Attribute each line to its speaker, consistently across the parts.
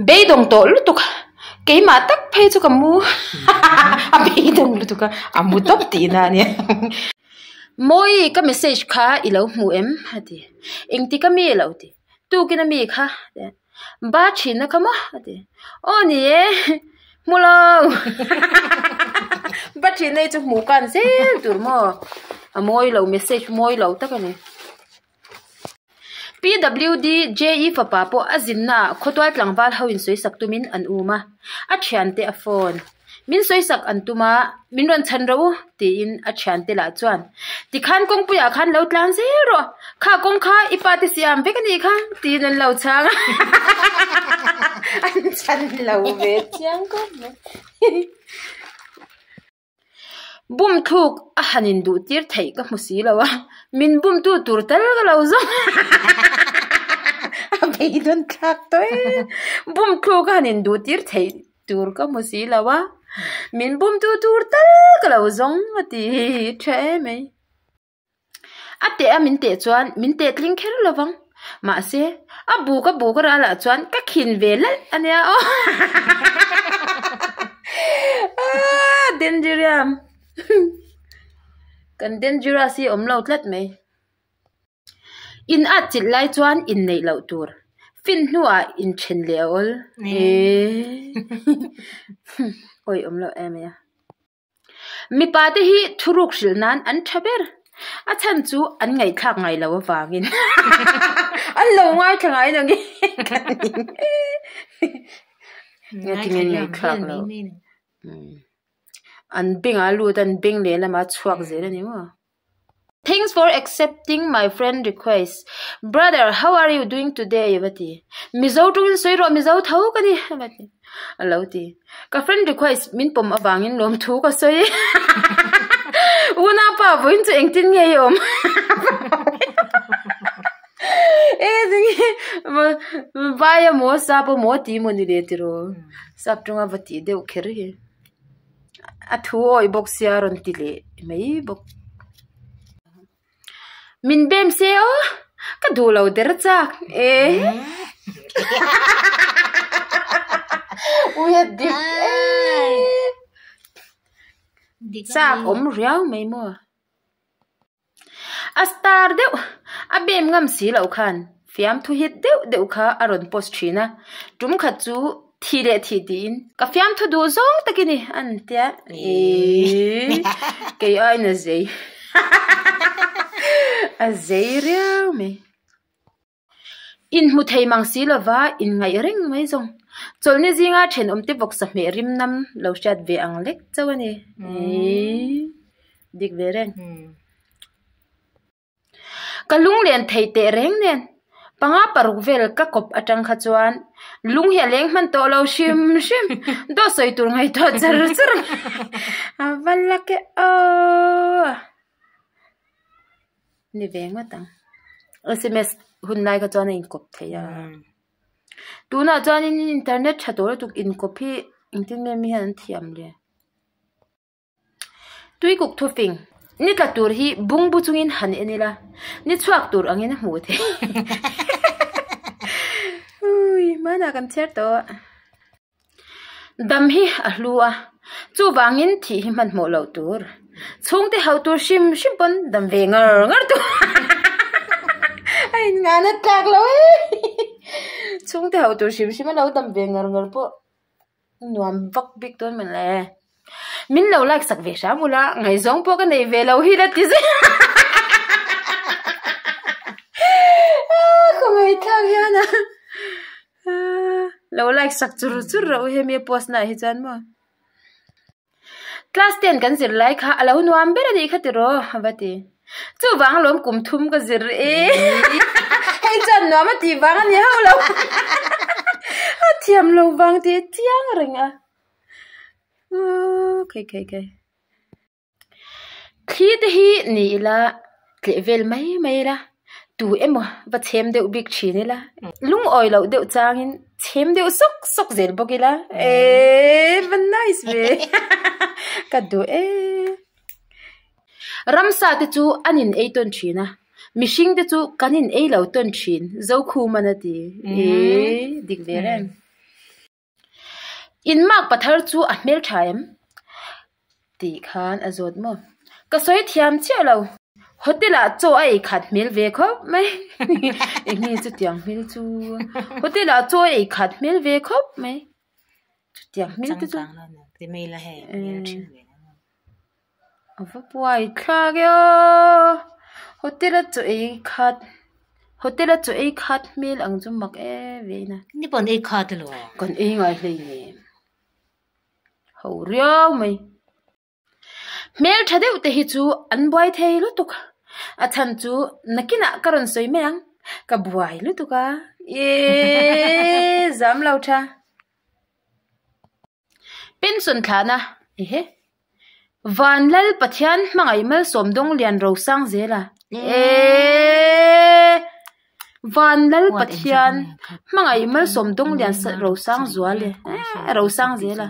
Speaker 1: Beidawng tawh lutuk a, keimah tak phei chu ka mu a beidawng lutuk a, a mu tawp tihna a nia. Mawi ka message kha i lo hmu em? a ti. Engtik a mi a lo ti. Tukin a mi kha a ti a. Ba thinna kha maw? a ti. Aw ni e, hmu lo. Ba thinna hi chu hmuh kan zel tur maw? A mawi lo message mawi lo tak a ni. PWD JE fapa pawh a zinna ah khawtual tlangval ho in sawisak tumin an um a, a thiante a phone. Min sawisak an tum a, min rawn chhan rawh u tiin a thiante lah chuan tikhan kawngpui ah khan lo tlan zel rawh, kha kawng kha i pa te siam vek a nih kha tiin an lo chhang a, an chhan lo ve chiang khawp mai. Bum thluk a han in duh tir theih ka hmu si lo a, min bum tu tur tal ka lo zawng a beidawn thlak tawh e. Bum thluk a han in duh tir theih tur ka hmu si lo a, min bum tu tur tal ka lo zawng a ti tha em mai. A teh a min teh chuan min teh tling kher lo vang. Mahse, a buk a buk a ralah chuan ka khin ve lalh a nia aw. Aaa Dendiriam kan dangerous hi awm lo tlat mai. In at chilh lai chuan inneih loh tur. Fin hnuah inthen leh a awl. Eee Awi awm loh em a. Mipa te hi thuruk hrilh nan an tha ber. A chhan chu an ngaihthlak ngai lo avangin an lo ngaithla ngai lo nge ka ning ngatinge ngaihthlak loh an bengah a lut a an beng lehlamah a chhuak zel a ni maw. Thanks for accepting my friend request. Brother, how are you doing today? Va ti. Mizo tawngin sawi rawh, Mizo tho ka ni. Va ti. A lo ti. Ka friend request min pawm avangin lawmthu ka sawi. Unaupa vawiin chu engtin nge i awm? E tinge vai emaw sap emaw ti emaw ni le tiraw. Sap tawnga va tih deuh kher hi. A thu awih bawk sia a rawn ti leh mai bawk. Min bem se aw ka duh lo der chak e. Ui a dik e. Chak awm riau mai maw. A star deuh a bem ngam si loh khan fiamthu hit deuh deuh kha a rawn post thin a, tum khat chu thi leh thih tiin ka fiamthu duh zawng tak i ni an tia eii kei aiin a zei a zei riau mai. Inhmu thei mang si lova inngaih reng mai zawng. Chawlhni zinga thenawmte vawksa hmeh rim nam lo hriat ve ang lek chauh a ni. Eii dik ve reng. Ka lung len thei teh reng nen panga paruk vel ka kawp atang kha chuan lung hi a leng hman tawh lo hrim hrim. Dawt sawi tur ngaihtuah char char a va la ke aw. Ni ve ngawt ang. Sms hun lai kha chuan a inkawp thei a. Tunah chuanin internet tha tawh lutuk inkawp hi engtin nge mi hian an thiam le. Tuikuk thufing ni tla tur hi bungbu chungin han en ila ni chhuak tur angin a hmuh theih. Ui hmanah kan chhiar tawh. Dam hi a hlu a, chuvangin thih hi hmanhmawh loh tur. Chhungte hauh tur hrim hrim pawn dam ve ngar ngar tur. A innghahna tlak lo e. Chhungte hauh tur hrim hrim a lo dam ve ngar ngar pawh nuam vak bik dawn mawn le. Min lo like sak ve hram ula, ngaihzawng pawh ka nei ve lo hi la ti zel. Khawngaihthlak hian a. Lo like sak chur chur rawh u hemi a post na ah hi chuan maw. Class ten kan zir lai kha a lo nuam ber a nih kha tiraw a va ti. Chuvang lawm kum thum ka zir e. Hei chuan nuam a tih vang a ni hauh lo. A thiam lo vang tih a chiang reng a. Aww khai khai khai. Thli te hi ni ila tleh vel mai mai ila tu emaw va chhem deuh bik thin ila lungawi loh deuh changin chhem deuh sawk sawk zel bawk ila eee va nice ve ka duh e. Ramsa te chu an in ei tawn thin a mihring te chu kan in ei lo tawn thin Zokhuman a ti eee dik ve reng. In mark pathar chu a hmel tha em? Tih khan a zawt maw? Ka sawi thiam chiah lo. Hotel ah chaw a ei khat hmel ve khawp mai. Eng nge chutiang hmel chu? Hotel ah chaw a ei khat hmel ve khawp mai. Chutiang hmel te chu. A va buai thlak e aw. Hotel a chaw ei khat hotel a chaw ei khat hmel ang chu mak e ve ina.
Speaker 2: Ni pawh an ei khat elo.
Speaker 1: Kan ei ngai hleinem. Ho riau mai. Hmel tha deuh te hi chu an buai thei lutuk. A chhan chu nakinah ka rawn sawi mai ang. Ka buai lutuk a. Eeeee zam lo tha. Pension thlahna ehe. Vanlal Pathian hmangaih malsawm dawng lian rosang zel a. Eeeee. Vanlal Pathian hmangaih malsawm dawng lian rosang zual e. Rosang zel a.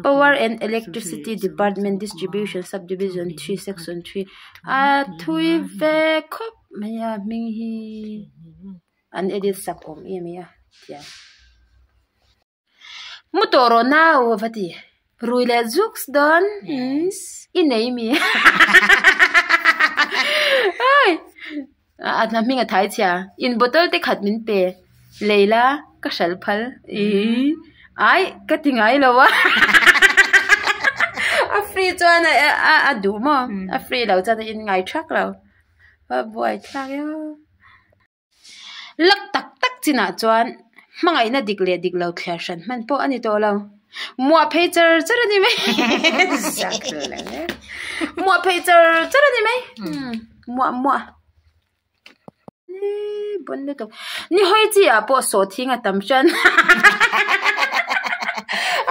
Speaker 1: Power and Electricity Department Distribution Sub-Division 3 Section 3 a thui ve khawp mai a hming hi an edit sak awm em em a tiang. Mu tawh rawh nau a va ti. Rui leh zuks dawn i nei mi A hna hming a thai chhia. In bottle te khat min pe lei la ka hral phal ai ka ti ngai lo a a free chuan a duh maw a free lo chuan a in ngai thak lo a buai thlak eo. Lak tak tak chinah chuan hmangaihna dik leh dik lo thliar hran hman pawh a ni tawh lo. Muah phei char char a ni mai. Muah phei char char a ni mai. Muah muah. Bon lutuk. Ni hawi chi ah pawh sawh thing a tam hran.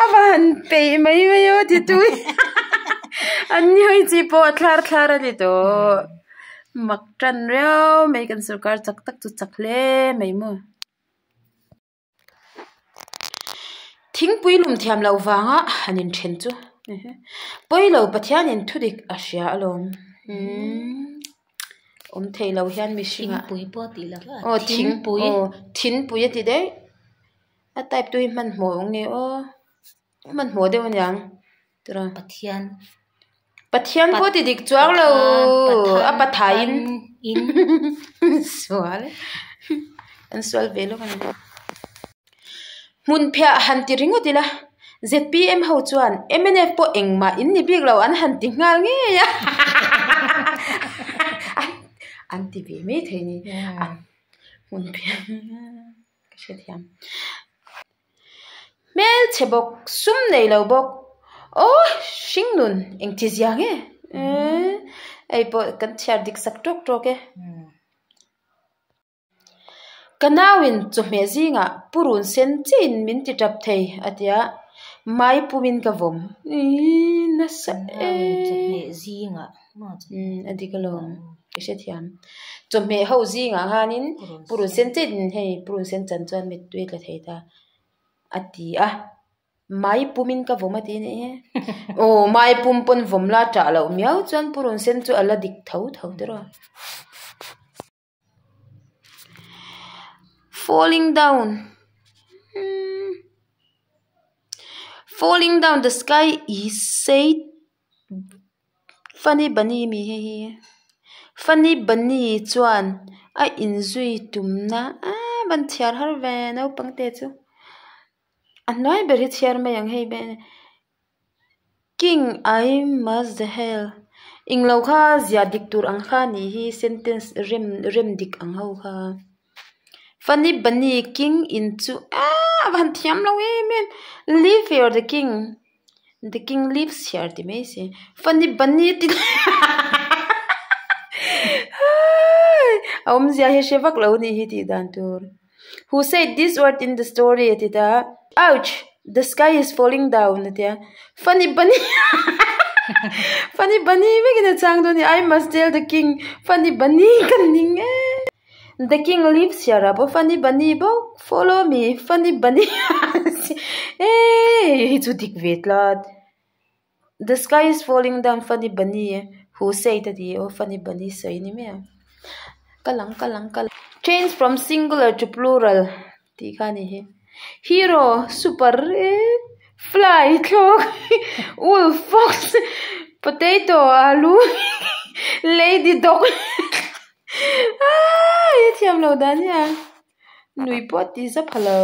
Speaker 1: A va han peih mai mai aw ti tui. An ni hawi chi pawh a thlar thlar a ni tawh. Mak tan riau mai kan sorkar chak tak chu chak hle mai maw. Thingpui lum thiam loh vanga han inthen chu pawilo Pathianin thudik a hria alawm awm thei lo hian mihringah
Speaker 2: Thingpui pawh tih loh a
Speaker 1: aw thingpui aw thingpui a ti daih a type tu hi hmanhmawh ang nge aw. Hmanhmawh deuh aniang tura.
Speaker 2: Pathian.
Speaker 1: Pathian pawh ti dik chuang lo a pathain in sual an sual ve lawk ani. Hmun phiah han ti ringawt ila ZPM ho chuan mnf pawh engmah in ni bik lo an han ti nghal ngei a an ti ve mai thei ni hmun phiah ka hrethiam. Hmelchhe bawk, sum nei lo bawk, aw hring nun engti zia nge hei pawh kan chhiar dik sak tawk tawk e. Ka nauin chawhmeh zingah purun sen chiahin min ti tap thei a ti a, mai pumin ka vawm nasa e. A dik alawm ka hrethiam. Chawhmeh ho zingah khanin purun sen chiahin hei purun sen chan chuan mittui tla thei ta a ti a, mai pumin ka vawm a ti a nih hi. Aw mai pum pawn vawm la ṭah loh miau chuan purun sen chu a la dik tho tho tiraw. Falling down Falling down the sky is said Funny Bunny mi hei hi Funny Bunny chuan a inzui tumna aaa van chhiar har ve naupang te chu a hnuai ber hi chhiar mai ang hei King I must the hell englo kha ziah dik tur ang kha nih hi sentence rem rem dik ang ho kha Funny Bunny king in chu aaa a va han thiam lo em em live here the king the king lives here ti mai se Funny Bunny ti a awmzia hi hre vak lo nih hi tih dan tur. Who said this word in the story a ti ta ouch the sky is falling down a ti a funny bunny funny bunny vekin a chang dawn a ni I must tell the king funny bunny ka ning e the king lives here ah pawh funny bunny bawk follow me funny bunny eee hei chu dik ve tlat the sky is falling down funny bunny who said a ti aw funny bunny sawi a ni mai ang kal ang kal ang kal change from singular to plural tih kha a ni hi. Hero, super, fly, thlawk, wolf, fox, potato, alu, lady, dog, aaa i thiam lo dan hi a nui pawh tih za pha lo.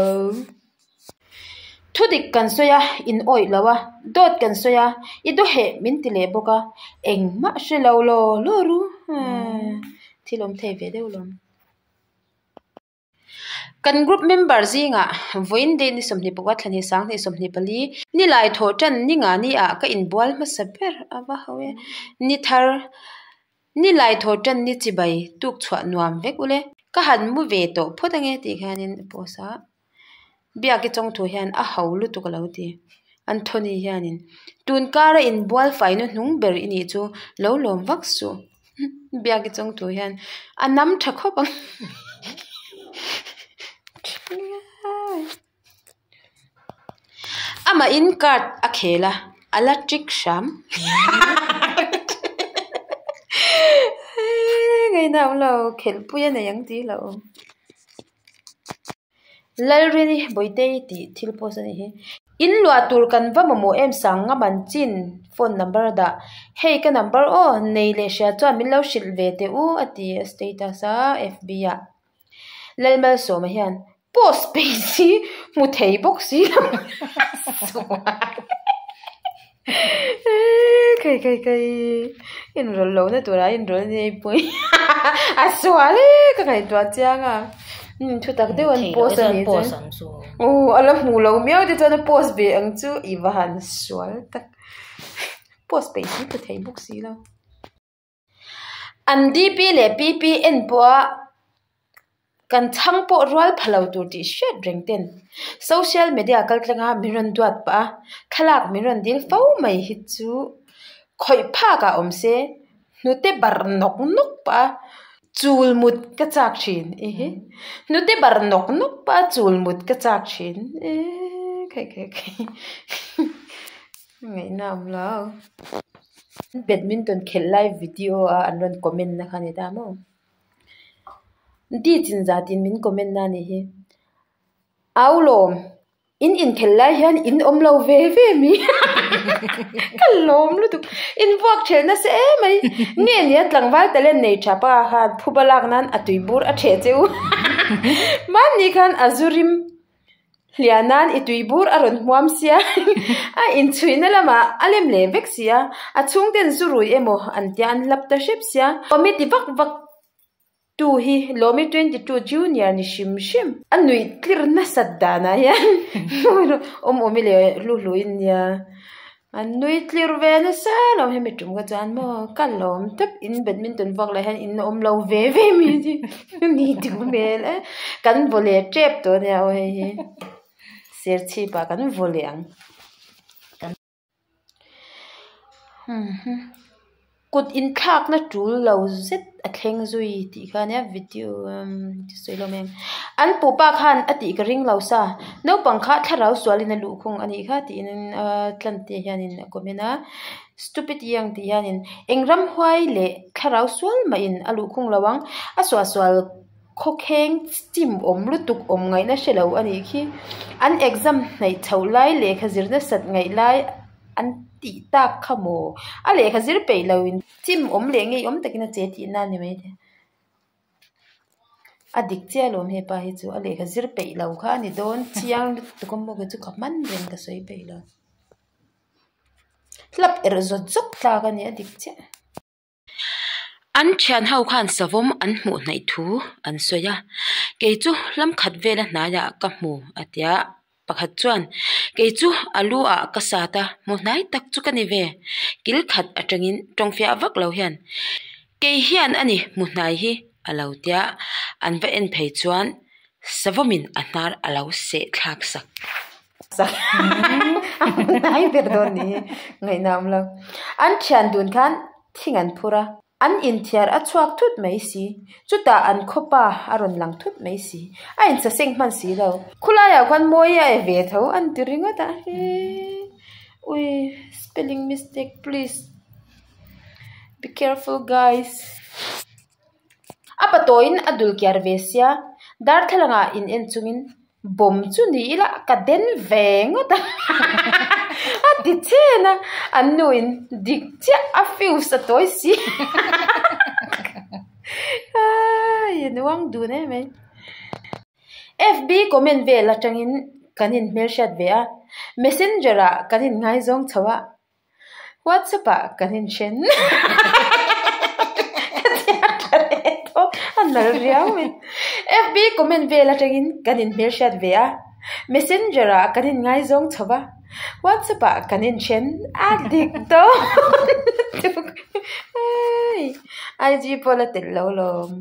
Speaker 1: Thu dik kan sawi a, in awih lo a, dawt kan sawi a, i daw heh min ti leh bawk a, engmah hre lo law law ru, thil awm thei ve deuh lawm. Kan group member zingah vawiin date ni 24 thla hnih sang 24 ni lai thawh tan ni nga ni ah ka inbual hmasa ber a va ho e. Ni thar ni lai thawh tan ni chibai tuk chhuah nuam vek ule. Ka han mu ve tawh phawt ange tih khianin a post a. Biaki chawngthu hian a ho lutuk a lo ti. Anthony hianin tun kara inbual faina hnung ber i nih chu lo lawm vak suh. Biaki chawngthu hian a nam tha khawp ang. Amahin card a khel a, a la trick hram. Ngaihna awm lo, khelhpui a nei ang tih lo. Lalrini Bawitei tih thil post a nih hi. In luah tur kan va mamawh em sang nga man chin phone number a dah. Hei ka number aw, nei leh hria chuan min lo hrilh ve teh u a ti a status a FB ah. Lalmalsawma hian post peih si hmu thei bawk si lo. Kai kai kai inrawlh lohna turah a inrawlh a nia i pawi a sual e ka ngaihtuah chiang a thu tak deuh an post a nih chuan aw a la hmuh loh miau te chuan a post ve ang chu i va han sual tak post peih si hmu thei bawk si lo. An DP leh PP en pawha kan chhang pawh rual pha lo tur tih hriat reng ten social media kaltlanga min rawn duat pah a, thlalak min rawn dil fo mai hi chu khawih phak ah awm se hnute barh nawk nawk pah a chul mut ka chak thin i hi hnute barh nawk nawk pah a chul mut ka chak thin e khaih khaih khaih ngaihna awm lo. Badminton khelh lai video a an rawn comment na kha a ni ta maw? Di chin zat in min comment na a nih hi. Au lawm, in inkhelh lai hian in awm lo ve ve mi? Ka lawm lutuk. In vuak thelh nasa em mai. Nge nia tlangval talent nei tha pa khan phuba lak nan a tuibur a theh che u. Mahni khan a zu rim Hliah nan i tui bur a rawn hmuam sia, a inchhuihna lamah a lem leh vek sia, a chhungten zu rui emaw an tia an hlap ta hrep sia. Lawmi ti vak vak tu hi Lawmi 22 Junior ni hrim hrim. A nuih tlir nasat danah hian awm awmi leh hlu hluin nia. An nui tlir ve nasa lo hemi tum ka chuan maw ka lawm tawp in badminton vak lah hian in awm lo ve ve mi hi ni duh hmel e kan vaw leh tep tawh ania aw hei hi serchhip ah kan vaw leh ang kut inthlakna tul lo zet a thleng zui tih kha ania video sawi lo mai ang an puhpa khan a tih ka ring lo sa naupang kha thlarau sualin a luhkhung a nih kha tiin a tlante hianin a comment a stupid young tih hianin eng ramhuai leh thlarau sual mahin a luhkhung lo ang a suahsual khawkheng chim awm lutuk awm ngaihna hre lo a nih khi an exam hnaih chhoh lai lehkha zir nasat ngaih lai an tih tak kha maw a lehkha zir peih lo in chim awm leh ngei awm takin a che tihna a ni mai thei a dik chiah alawm hepa hi chu a lehkha zir peih lo kha a ni dawn chiang lutuk a maw kei chu ka hman reng ka sawi peih lo hlap erh zawt zawt tlak a ni a dik chiah. An thian ho khan savawm an hmuh hnaih thu an sawi a, kei chu hlam khat vela hnaiah ka hmu a tia pakhat chuan kei chu a lu ah ka sat a hmu hnai tak chu ka ni ve kil khat atangin tawngfiah vak lo hian kei hian a ni hmu hnai hi a lo tia an va en phei chuan savawmin a hnar a lo seh thlak sak. Hnai ber dawn ni hi ngaihna awm lo. An thian dun khan thing an phur a, an inthiar a chhuak thut mai si. Chutah an khawpa a rawn lang thut mai si. A insaseng hman si lo. Khulaiah khuan mawi a e ve tho an ti ringawt a. Ui spelling mistake please be careful guys. A patawiin a dul kiar ve sia, darthlalangah in en chungin. Bawm chu ni ila ka den ve ngawt a a ti chen a, an nuin dik chiah a fuse a tawi si ai a nuang dun em mai. FB comment vel atangin kan inhmelhriat ve a, messenger ah kan inngaizawng chho a, WhatsApp ah kan inthen ka chhiar tha leh tawp a nal riau mai. FB comment vel atangin kan inhmelhriat ve a, messenger ah kan inngaizawng chho va, WhatsApp ah kan inthen a dik dawn lutuk IG pawh la telh lo lawm.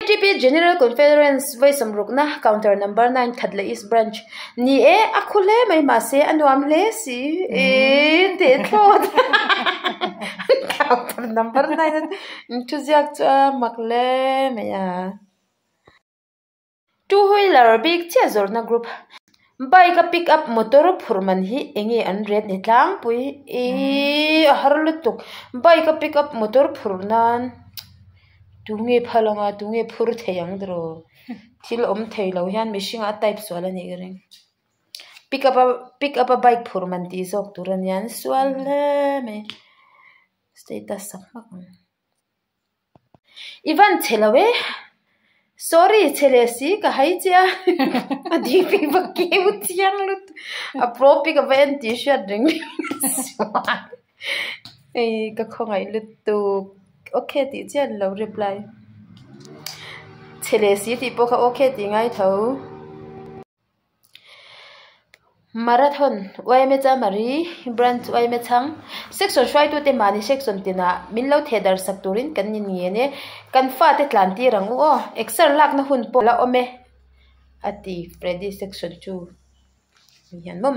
Speaker 1: KTP General Conference vawi sawmrukna counter number nine Khatla East Branch ni e, a khu hle mai mahse a nuam hle si e teh thlawt counter number nine a thu ziak chu a mak hle mai a. Two wheeler bik chiah zawrhna group bike a pick up motor phurh man hi enge an ret ni tlangpui ihh a har lutuk bike a pick up motor phurh nan tunge phal anga tunge phur thei ang tiraw thil awm thei lo hian mihring a type sual a nih ka ring pick up a pick up a bike phurh man tih zawk tur a nia an sual hle mai status sak hmak ang. I van chhe lo e. Sorry chhe leh si ka hai che a. A ding pik va keu chiang lutuk. A pro pic a va en tih hriat reng chuan hei ka khawngaih lutuk. Okay tih chiah an lo reply. Chhe leh si tih pawh kha okay tih ngai tho. Marathon, yma Chamari, Branch yma Chhang, Section hruaitute mahni section tinah min lo theh darh sak turin kan ni ngen e, kan fate tlan tir ang u aw, exer lakna hun pawh la awm e, a ti Freddy Section chu mi hian mawm.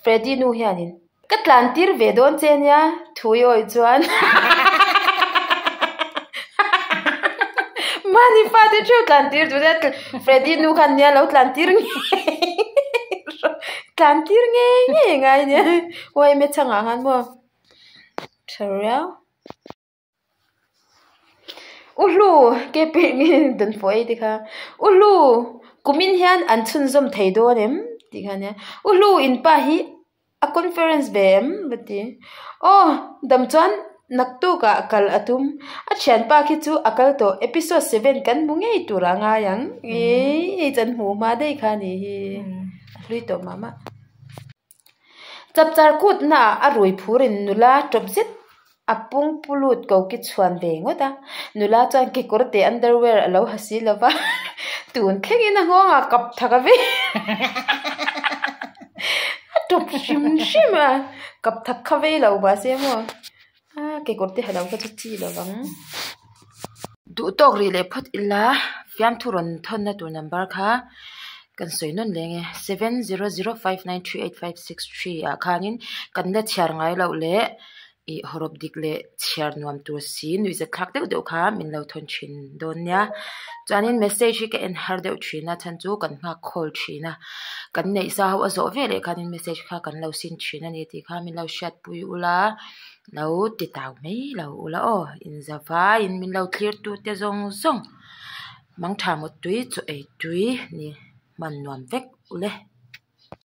Speaker 1: Freddy nu hianin, Ka tlan tir ve dawn che nia, thu i awih chuan. Mahni fate theuh tlan tir duh nia, Freddy nu khan nia lo tlan tir ngei tlan tir ngei ngei ngai nia, uaime chhangah khan maw tha riau. U Hlu, ke pek nge dawn fawh ei te kha. U Hlu, kumin hian an chhunzawm thei dawn em? tih kha ania. U Hlu, in pa hi a conference ve em? va ti. Aw, dam chuan naktukah kal a tum. A thianpa khi chu a kal tawh. Episode seven kan hmu ngei tur a ngai ang. Ih, hei chu an hmuh hma daih kha a nih hi. A hlui tawh mah mah. Chapchar kutnaah a rui phurin nula tawp zet A pung pu lut ko ki chhuan ve ngawt a, nula chuan kekawr teh underwear a lo ha si lo va, tun thlengin a nghawng ah kap thak a vei a tawp hrim hrim a, kap thak kha vei lo mahse maw a kekawr te ha lo kha chu chi lo vang. Duh tawk rih leh phawt ila fiamthu rawn thawnna tur number kha kan sawi nawn leng e 7005938563 ah khanin kan la chhiar ngai loh leh Ih hawrawp dik leh chhiar nuam tur si nuihzat thlak deuh deuh kha min lo thawn thin dawn nia. Chuanin message hi ka en har deuh thin a chhan chu kan nghak khawl thin a, kan neih sa ho a zawh ve leh khanin message kha kan lo sin thin a ni tih kha min lo hriatpui ula, lo ti tau mai lo ula aw inza vaiin min lo thlir tu te zawng zawng mangtha mawtui chaw ei tui ni hman nuam vek ule.